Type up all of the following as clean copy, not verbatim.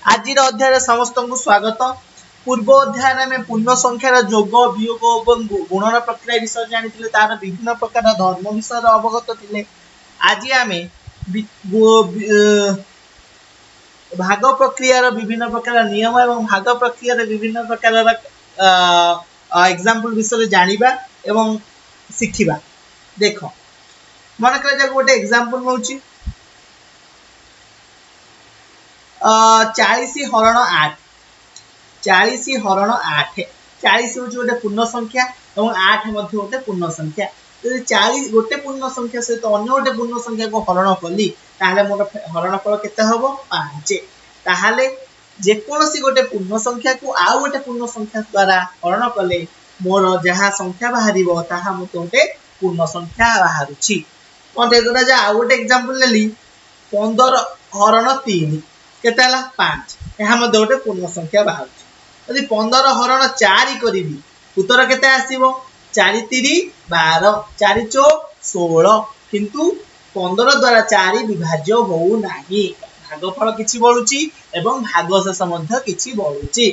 ଆଜିର ଅଧ୍ୟାୟରେ ସମସ୍ତଙ୍କୁ ସ୍ୱାଗତ। ପୂର୍ବ ଅଧ୍ୟାୟରେ ଆମେ ପୂର୍ଣ୍ଣ ସଂଖ୍ୟାର ଯୋଗ, ବିୟୋଗ ଏବଂ ଗୁଣନ ପ୍ରକ୍ରିୟା ବିଷୟରେ ଜାଣିଥିଲେ, ତାର ବିଭିନ୍ନ ପ୍ରକାର ଧର୍ମ ବିଷୟରେ ଅବଗତ ଥିଲେ। ଆଜି ଆମେ ଭାଗ ପ୍ରକ୍ରିୟାର ବିଭିନ୍ନ ପ୍ରକାର ନିୟମ ଏବଂ ଭାଗ ପ୍ରକ୍ରିୟାର ବିଭିନ୍ନ ପ୍ରକାରର ଏକ୍ସାମ୍ପଲ ବିଷୟରେ ଜାଣିବା ଏବଂ ଶିଖିବା। ଦେଖ, ମନେକର ଯାକ ଗୋଟେ ଏକ୍ସାମ୍ପଲ ନେଉଛି, 40 ହରଣ 8। 40 ହରଣ 8। 40 ହେଉଛି ଗୋଟେ ପୂର୍ଣ୍ଣ ସଂଖ୍ୟା ଏବଂ 8 ମଧ୍ୟ ଗୋଟେ ପୂର୍ଣ୍ଣ ସଂଖ୍ୟା। ଯଦି 40 ଗୋଟେ ପୂର୍ଣ୍ଣ ସଂଖ୍ୟା ସହିତ ଅନ୍ୟ ଗୋଟେ ପୂର୍ଣ୍ଣ ସଂଖ୍ୟାକୁ ହରଣ କଲି, ତାହେଲେ ମୋର ହରଣ ଫଳ କେତେ ହବ? 5। ତାହେଲେ ଯେକୌଣସି ଗୋଟେ ପୂର୍ଣ୍ଣ ସଂଖ୍ୟାକୁ ଆଉ ଗୋଟେ ପୂର୍ଣ୍ଣ ସଂଖ୍ୟା ଦ୍ୱାରା ହରଣ କଲେ ମୋର ଯାହା ସଂଖ୍ୟା ବାହାରିବ, ତାହା ମୋତେ ଗୋଟେ ପୂର୍ଣ୍ଣ ସଂଖ୍ୟା ବାହାରୁଛି। ମତେ ଯେ ଆଉ ଗୋଟେ ଏକ୍ସାମ୍ପଲ ନେଲି, 15 ହରଣ 3 କେତେ ହେଲା? 5। ଏହା ମଧ୍ୟ ଗୋଟେ ପୂର୍ଣ୍ଣ ସଂଖ୍ୟା ବାହାରୁଛି। ଯଦି 15 ହରଣ 4 କରିବି, ଉତ୍ତର କେତେ ଆସିବ? 4 ତିରି 12, 4 ଚଉ 16। କିନ୍ତୁ 15 ଦ୍ୱାରା 4 ବିଭାଜ୍ୟ ହଉନାହିଁ। ଭାଗଫଳ କିଛି ବଳୁଛି ଏବଂ ଭାଗଶେଷ ମଧ୍ୟ କିଛି ବଳୁଛି।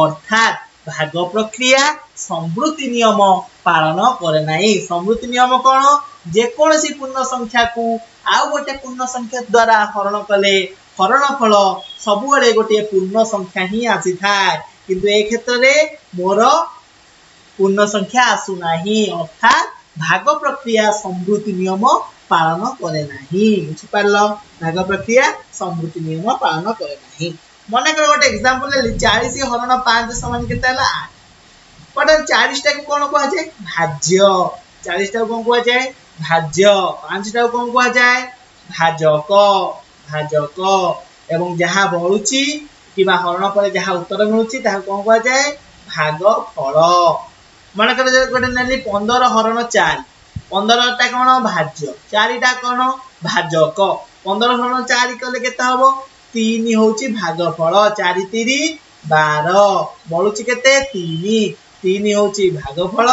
ଅର୍ଥାତ୍ ଭାଗ ପ୍ରକ୍ରିୟା ସମ୍ବୃତ୍ତି ନିୟମ ପାଳନ କରେ ନାହିଁ। ସମ୍ବୃତ୍ତି ନିୟମ କଣ? ଯେକୌଣସି ପୂର୍ଣ୍ଣ ସଂଖ୍ୟାକୁ ଆଉ ଗୋଟେ ପୂର୍ଣ୍ଣ ସଂଖ୍ୟା ଦ୍ୱାରା ହରଣ କଲେ ହରଣ ଫଳ ସବୁବେଳେ ଗୋଟିଏ ପୂର୍ଣ୍ଣ ସଂଖ୍ୟା ହିଁ ଆସିଥାଏ। କିନ୍ତୁ ଏ କ୍ଷେତ୍ରରେ ମୋର ପୂର୍ଣ୍ଣ ସଂଖ୍ୟା ଆସୁନାହିଁ, ଅର୍ଥାତ୍ ଭାଗ ପ୍ରକ୍ରିୟା ସମ୍ବୃତ୍ତି ନିୟମ ପାଳନ କରେ ନାହିଁ। ବୁଝିପାରିଲ? ଭାଗ ପ୍ରକ୍ରିୟା ସମ୍ବୃତ୍ତି ନିୟମ ପାଳନ କରେ ନାହିଁ। ମନେକର ଗୋଟେ ଏକ୍ସାମ୍ପଲ ନେଲି, 40 ହରଣ 5 ସମାନ କେତେ ହେଲା? 8। ବର୍ତ୍ତମାନ 40ଟାକୁ କଣ କୁହାଯାଏ? ଭାଜ୍ୟ। 40ଟାକୁ କଣ କୁହାଯାଏ? ଭାଜ୍ୟ। 5ଟାକୁ କଣ କୁହାଯାଏ? ଭାଜକ। ଭାଜକ। ଏବଂ ଯାହା ବଳୁଛି କିମ୍ବା ହରଣ ପରେ ଯାହା ଉତ୍ତର ମିଳୁଛି, ତାହାକୁ କଣ କୁହାଯାଏ? ଭାଗ ଫଳ। ମନେକର ଗୋଟେ ନେଲି 15 ହରଣ 4। 15ଟା କଣ? ଭାଜ୍ୟ। 4ଟା କଣ? ଭାଜକ। 15 ହରଣ 4 କଲେ କେତେ ହବ? 3 ହଉଛି ଭାଗଫଳ। 4 ତିରି 12, ବଳୁଛି କେତେ? 3। 3 ହଉଛି ଭାଗଫଳ,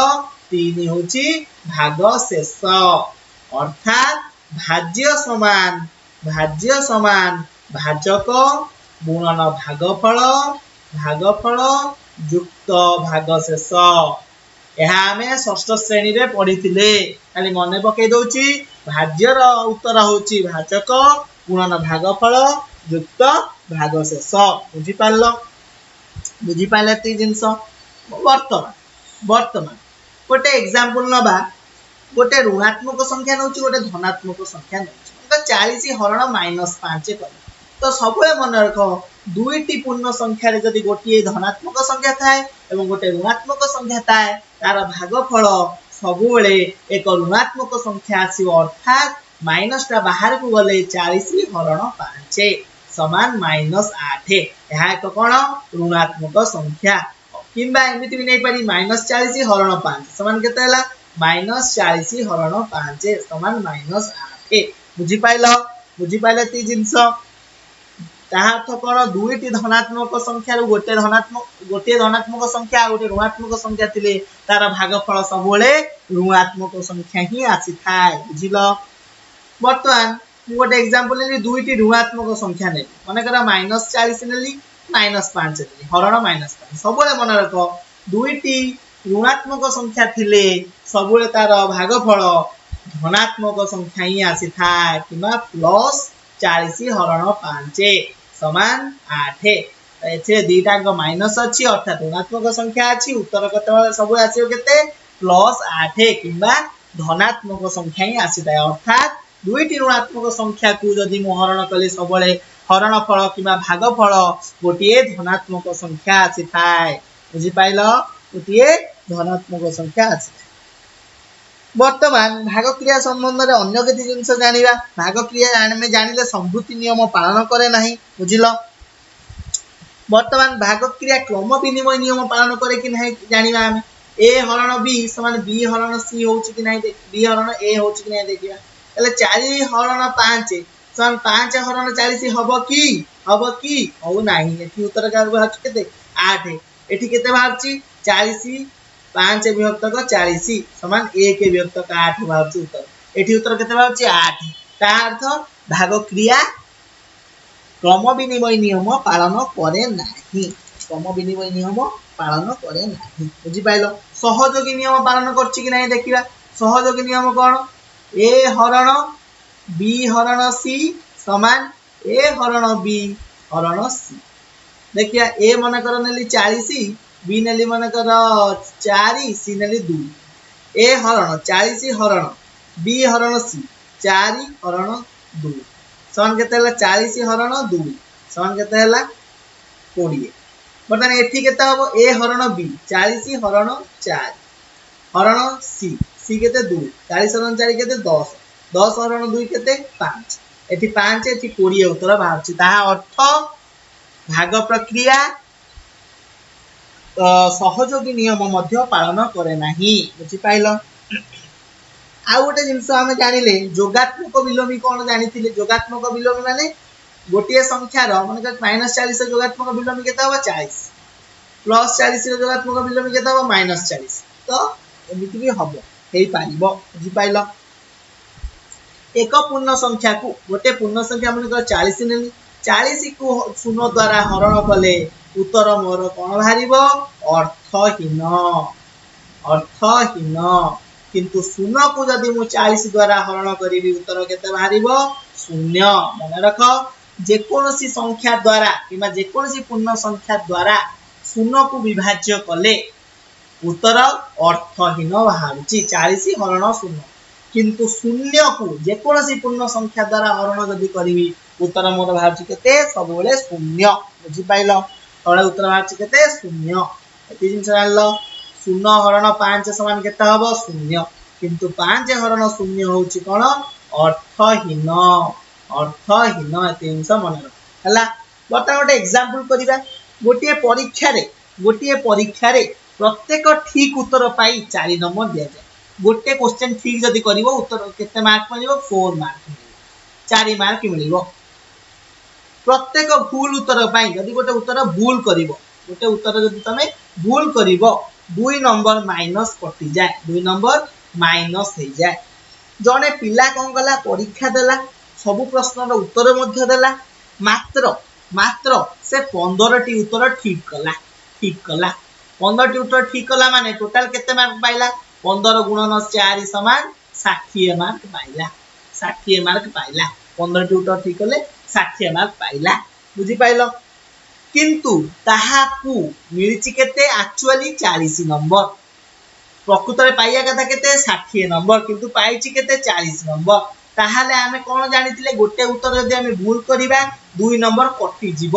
3 ହଉଛି ଭାଗ ଶେଷ। ଅର୍ଥାତ୍ ଭାଜ୍ୟ ସମାନ ଭାଜକ ଗୁଣନ ଭାଗଫଳ, ଭାଗଫଳ ଯୁକ୍ତ ଭାଗଶେଷ। ଏହା ଆମେ ଷଷ୍ଠ ଶ୍ରେଣୀରେ ପଢିଥିଲେ, ଖାଲି ମନେ ପକେଇ ଦଉଛି। ଭାଜ୍ୟର ଉତ୍ତର ହଉଛି ଭାଜକ ଗୁଣନ ଭାଗଫଳ ଯୁକ୍ତ ଭାଗଶେଷ। ବୁଝିପାରିଲ? ବୁଝିପାରିଲେ ଏତିକି ଜିନିଷ? ବର୍ତ୍ତମାନ ଗୋଟେ ଏକ୍ସାମ୍ପଲ ନବା। ଗୋଟେ ଋଣାତ୍ମକ ସଂଖ୍ୟା ନଉଛି, ଗୋଟେ ଧନାତ୍ମକ ସଂଖ୍ୟା ନଉଛି। ତ 40 ହରଣ -5 କଲେ, ତ ସବୁବେଳେ ମନେ ରଖ, ଦୁଇଟି ପୂର୍ଣ୍ଣ ସଂଖ୍ୟାରେ ଯଦି ଗୋଟିଏ ଧନାତ୍ମକ ସଂଖ୍ୟା ଥାଏ ଏବଂ ଗୋଟେ ଋଣାତ୍ମକ ସଂଖ୍ୟା ଥାଏ, ତାର ଭାଗଫଳ ସବୁବେଳେ ଏକ ଋଣାତ୍ମକ ସଂଖ୍ୟା ଆସିବ। ଅର୍ଥାତ୍ ମାଇନସଟା ବାହାରକୁ ଗଲେ 40 ହରଣ 5 ସମାନ -8। ଏହା ଏକ କଣ? ଋଣାତ୍ମକ ସଂଖ୍ୟା। କିମ୍ବା ଏମିତି ବି ନେଇପାରି, -40 ହରଣ 5 ସମାନ କେତେ ହେଲା? -40 ହରଣ 5 ସମାନ -8। ବୁଝିପାରିଲ? ବୁଝିପାରିଲ ଏତିକି ଜିନିଷ? ତାହା ଅର୍ଥ କଣ? ଦୁଇଟି ଧନାତ୍ମକ ସଂଖ୍ୟାରୁ ଗୋଟିଏ ଧନାତ୍ମକ ସଂଖ୍ୟା ଆଉ ଗୋଟେ ଋଣାତ୍ମକ ସଂଖ୍ୟା ଥିଲେ ତାର ଭାଗଫଳ ସବୁବେଳେ ଋଣାତ୍ମକ ସଂଖ୍ୟା ହିଁ ଆସିଥାଏ। ବୁଝିଲ? ବର୍ତ୍ତମାନ ମୁଁ ଗୋଟେ ଏକ୍ସାମ୍ପଲ ନେଲି, ଦୁଇଟି ଋଣାତ୍ମକ ସଂଖ୍ୟା ନେଲି। ମନେକର -40 ନେଲି, -5 ନେଲି, ହରଣ -5। ସବୁବେଳେ ମନେ ରଖ, ଦୁଇଟି ଋଣାତ୍ମକ ସଂଖ୍ୟା ଥିଲେ ସବୁବେଳେ ତାର ଭାଗଫଳ ଧନାତ୍ମକ ସଂଖ୍ୟା ହିଁ ଆସିଥାଏ, କିମ୍ବା +40 ହରଣ 5 ସମାନ 8। ଏଥିରେ ଦିଟାଙ୍କ ମାଇନସ ଅଛି, ଅର୍ଥାତ୍ ଋଣାତ୍ମକ ସଂଖ୍ୟା ଅଛି। ଉତ୍ତର କେତେବେଳେ ସବୁବେଳେ ଆସିବ କେତେ? +8 କିମ୍ବା ଧନାତ୍ମକ ସଂଖ୍ୟା ହିଁ ଆସିଥାଏ। ଅର୍ଥାତ୍ ଦୁଇଟି ଋଣାତ୍ମକ ସଂଖ୍ୟାକୁ ଯଦି ମୁଁ ହରଣ କଲି, ସବୁବେଳେ ହରଣ ଫଳ କିମ୍ବା ଭାଗଫଳ ଗୋଟିଏ ଧନାତ୍ମକ ସଂଖ୍ୟା ଆସିଥାଏ। ବୁଝିପାରିଲ? ଗୋଟିଏ ଧନାତ୍ମକ ସଂଖ୍ୟା ଆସିଥାଏ। ବର୍ତ୍ତମାନ ଭାଗକ୍ରିୟା ସମ୍ବନ୍ଧରେ ଅନ୍ୟ କିଛି ଜିନିଷ ଜାଣିବା। ଭାଗକ୍ରିୟା ଆମେ ଜାଣିଲେ ସମ୍ବୃତ୍ତି ନିୟମ ପାଳନ କରେ ନାହିଁ। ବୁଝିଲ? ବର୍ତ୍ତମାନ ଭାଗକ୍ରିୟା କ୍ରମ ବିନିମୟ ନିୟମ ପାଳନ କରେ କି ନାହିଁ ଜାଣିବା ଆମେ। ଏ ହରଣ ବି ସମାନ ବି ହରଣ ସି ହଉଛି କି ନାହିଁ, ବି ହରଣ ଏ ହଉଛି କି ନାହିଁ ଦେଖିବା। ତାହେଲେ 4 ହରଣ 5 ସମାନ 5 ହରଣ 40 ହବ କି? ହବ କି? ହଉ ନାହିଁ। ଏଠି ଉତ୍ତର କାହାକୁ ବାହାରୁଛି କେତେ? 8। ଏଠି କେତେ ବାହାରୁଛି? 40, 5 ବିଭକ୍ତକ 40 ସମାନ 1 ବିଭକ୍ତକ 8 ବାହାରୁଛି ଉତ୍ତର। ଏଠି ଉତ୍ତର କେତେ ବାହାରୁଛି? 8। ତାହା ଅର୍ଥ ଭାଗକ୍ରିୟା କ୍ରମ ବିନିମୟ ନିୟମ ପାଳନ କରେ ନାହିଁ। କ୍ରମ ବିନିମୟ ନିୟମ ପାଳନ କରେ ନାହିଁ। ବୁଝିପାରିଲ? ସହଯୋଗୀ ନିୟମ ପାଳନ କରୁଛି କି ନାହିଁ ଦେଖିବା। ସହଯୋଗୀ ନିୟମ କଣ? ଏ ହରଣ ବି ହରଣ ସି ସମାନ ଏ ହରଣ ବି ହରଣ ସି। ଦେଖିବା, ଏ ମନେକର ନେଲି 40, ବି ନେଲି ମନେକର 4, ସି ନେଲି 2। ଏ ହରଣ 40 ହରଣ ବି ହରଣ ସି, 4 ହରଣ 2 ସମାନ କେତେ ହେଲା? 40 ହରଣ 2 ସମାନ କେତେ ହେଲା? 20। ବର୍ତ୍ତମାନ ଏଠି କେତେ ହବ? ଏ ହରଣ ବି, 40 ହରଣ 4 ହରଣ ସି, ସି କେତେ? 2। 40 ହରଣ 4 କେତେ? 10। 10 ହରଣ 2 କେତେ? 5। ଏଠି 5, ଏଠି 20 ଉତ୍ତର ବାହାରୁଛି। ତାହା ଅର୍ଥ ଭାଗ ପ୍ରକ୍ରିୟା ସହଯୋଗୀ ନିୟମ ମଧ୍ୟ ପାଳନ କରେ ନାହିଁ। ବୁଝିପାରିଲ? ଆଉ ଗୋଟେ ଜିନିଷ ଆମେ ଜାଣିଲେ, ଯୋଗାତ୍ମକ ବିଲୋମୀ କଣ ଜାଣିଥିଲେ? ଯୋଗାତ୍ମକ ବିଲୋମୀ ମାନେ ଗୋଟିଏ ସଂଖ୍ୟାର, ମନେକର -40 ଯୋଗାତ୍ମକ ବିଲୋମୀ କେତେ ହବ? 40। +40 ର ଯୋଗାତ୍ମକ ବିଲୋମୀ କେତେ ହବ? -40। ତ ଏମିତି ବି ହବ, ହେଇପାରିବ। ବୁଝିପାରିଲ? ଏକ ପୂର୍ଣ୍ଣ ସଂଖ୍ୟାକୁ, ଗୋଟେ ପୂର୍ଣ୍ଣ ସଂଖ୍ୟା ମନେକର 40 ନେଲି, 40କୁ 0 ଦ୍ୱାରା ହରଣ କଲେ ଉତ୍ତର ମୋର କଣ ବାହାରିବ? ଅର୍ଥହୀନ, ଅର୍ଥହୀନ। କିନ୍ତୁ 0କୁ ଯଦି ମୁଁ 40 ଦ୍ୱାରା ହରଣ କରିବି, ଉତ୍ତର କେତେ ବାହାରିବ? 0। ମନେ ରଖ, ଯେକୌଣସି ସଂଖ୍ୟା ଦ୍ୱାରା କିମ୍ବା ଯେକୌଣସି ପୂର୍ଣ୍ଣ ସଂଖ୍ୟା ଦ୍ୱାରା 0କୁ ବିଭାଜ୍ୟ କଲେ ଉତ୍ତର ଅର୍ଥହୀନ ବାହାରୁଛି, 40 ହରଣ 0। କିନ୍ତୁ 0କୁ ଯେକୌଣସି ପୂର୍ଣ୍ଣ ସଂଖ୍ୟା ଦ୍ୱାରା ହରଣ ଯଦି କରିବି, ଉତ୍ତର ମୋର ବାହାରୁଛି କେତେ? ସବୁବେଳେ 0। ବୁଝିପାରିଲ? ତଳେ ଉତ୍ତର ବାହାରୁଛି କେତେ? 0। ଏତିକି ଜିନିଷ ଜାଣିଲ। 0 ହରଣ 5 ସମାନ କେତେ ହବ? 0। କିନ୍ତୁ 5 ହରଣ 0 ହଉଛି କଣ? ଅର୍ଥହୀନ, ଅର୍ଥହୀନ। ଏତିକି ଜିନିଷ ମନେ ରଖ। ହେଲା, ବର୍ତ୍ତମାନ ଗୋଟେ ଏକ୍ସାମ୍ପଲ କରିବା। ଗୋଟିଏ ପରୀକ୍ଷାରେ ପ୍ରତ୍ୟେକ ଠିକ ଉତ୍ତର ପାଇଁ 4 ନମ୍ବର ଦିଆଯାଏ। ଗୋଟେ କ୍ୱେଶ୍ଚନ ଠିକ ଯଦି କରିବ, ଉତ୍ତର କେତେ ମାର୍କ ମିଳିବ? 4 ମାର୍କ ମିଳିବ, 4 ମାର୍କ ମିଳିବ। ପ୍ରତ୍ୟେକ ଭୁଲ ଉତ୍ତର ପାଇଁ, ଯଦି ଗୋଟେ ଉତ୍ତର ଭୁଲ କରିବ, ଗୋଟେ ଉତ୍ତର ଯଦି ତମେ ଭୁଲ କରିବ, 2 ନମ୍ବର ମାଇନସ କଟିଯାଏ, 2 ନମ୍ବର ମାଇନସ ହେଇଯାଏ। ଜଣେ ପିଲା କଣ କଲା? ପରୀକ୍ଷା ଦେଲା, ସବୁ ପ୍ରଶ୍ନର ଉତ୍ତର ମଧ୍ୟ ଦେଲା, ମାତ୍ର ସେ 15ଟି ଉତ୍ତର ଠିକ କଲା। 15ଟି ଉତ୍ତର ଠିକ କଲା ମାନେ ଟୋଟାଲ କେତେ ମାର୍କ ପାଇଲା? 15 ଗୁଣନ 4 ସମାନ 60 ମାର୍କ ପାଇଲା, 60 ମାର୍କ ପାଇଲା। 15ଟି ଉତ୍ତର ଠିକ କଲେ 60 ମାର୍କ ପାଇଲା। ବୁଝିପାରିଲ? କିନ୍ତୁ ତାହାକୁ ମିଳିଛି କେତେ ଆକ୍ଚୁଆଲି? 40 ନମ୍ବର। ପ୍ରକୃତରେ ପାଇବା କଥା କେତେ? 60 ନମ୍ବର। କିନ୍ତୁ ପାଇଛି କେତେ? 40 ନମ୍ବର। ତାହେଲେ ଆମେ କଣ ଜାଣିଥିଲେ? ଗୋଟେ ଉତ୍ତର ଯଦି ଆମେ ଭୁଲ କରିବା, 2 ନମ୍ବର କଟିଯିବ,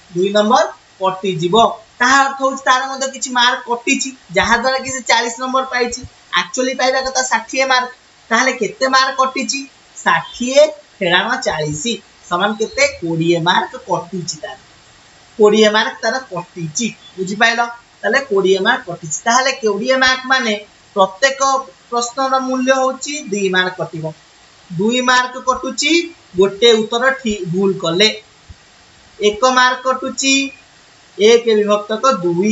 2 ନମ୍ବର କଟିଯିବ। ତାହା ଅର୍ଥ ହଉଛି ତାର ମଧ୍ୟ କିଛି ମାର୍କ କଟିଛି, ଯାହା ଦ୍ୱାରା କି ସେ 40 ନମ୍ବର ପାଇଛି। ଆକ୍ଚୁଆଲି ପାଇବା କଥା 60 ମାର୍କ। ତାହେଲେ କେତେ ମାର୍କ କଟିଛି? 60 ଫେଡ଼ାଣ 40 ସମାନ କେତେ? 20 ମାର୍କ କଟିଛି ତାର, 20 ମାର୍କ ତାର କଟିଛି। ବୁଝିପାରିଲ? ତାହେଲେ 20 ମାର୍କ କଟିଛି। ତାହେଲେ 20 ମାର୍କ ମାନେ ପ୍ରତ୍ୟେକ ପ୍ରଶ୍ନର ମୂଲ୍ୟ ହଉଛି 2 ମାର୍କ କଟିବ। 2 ମାର୍କ କଟୁଛି ଗୋଟେ ଉତ୍ତର ଠିକ ଭୁଲ କଲେ। 1 ମାର୍କ କଟୁଛି 1 ବିଭକ୍ତକ 2।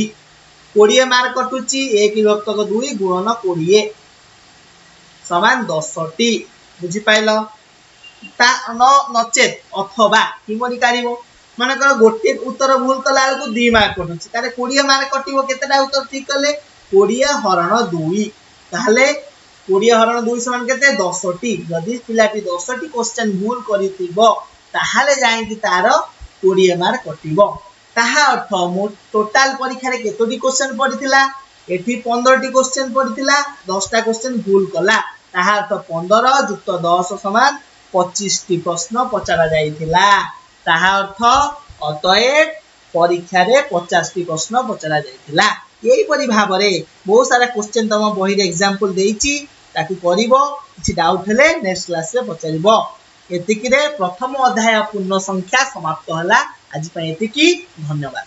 20 ମାର୍କ କଟୁଛି 1 ବିଭକ୍ତକ 2 ଗୁଣନ 20 ସମାନ 10ଟି। ବୁଝିପାରିଲ? ତା ନ ନଚେତ ଅଥବା କିପରି କାଢିବ? ମନେକର ଗୋଟିଏ ଉତ୍ତର ଭୁଲ କଲା ବେଳକୁ 2 ମାର୍କ କଟୁଛି, ତାହେଲେ 20 ମାର୍କ କଟିବ କେତେଟା ଉତ୍ତର ଠିକ କଲେ? 20 ହରଣ 2। ତାହେଲେ 20 ହରଣ 2 ସମାନ କେତେ? 10ଟି। ଯଦି ପିଲାଟି 10ଟି କ୍ୱେଶ୍ଚନ ଭୁଲ କରିଥିବ, ତାହେଲେ ଯାଇକି ତାର 20 ମାର୍କ କଟିବ। ତାହା ଅର୍ଥ ମୁଁ ଟୋଟାଲ ପରୀକ୍ଷାରେ କେତୋଟି କ୍ୱେଶ୍ଚନ ପଡିଥିଲା? ଏଠି 15ଟି କ୍ୱେଶ୍ଚନ ପଡିଥିଲା, 10ଟା କ୍ୱେଶ୍ଚନ ଭୁଲ କଲା। ତାହା ଅର୍ଥ 15 ଯୁକ୍ତ 10 ସମାନ 25ଟି ପ୍ରଶ୍ନ ପଚରା ଯାଇଥିଲା। ତାହା ଅର୍ଥ ଅତଏବ ପରୀକ୍ଷାରେ 50ଟି ପ୍ରଶ୍ନ ପଚରା ଯାଇଥିଲା। ଏହିପରି ଭାବରେ ବହୁତ ସାରା କ୍ୱେଶ୍ଚନ ତମ ବହିରେ ଏକ୍ସାମ୍ପଲ ଦେଇଛି, ତାକୁ କରିବ। କିଛି ଡାଉଟ ହେଲେ ନେକ୍ସଟ କ୍ଲାସରେ ପଚାରିବ। ଏତିକିରେ ପ୍ରଥମ ଅଧ୍ୟାୟ ପୂର୍ଣ୍ଣ ସଂଖ୍ୟା ସମାପ୍ତ ହେଲା। ଆଜି ପାଇଁ ଏତିକି, ଧନ୍ୟବାଦ।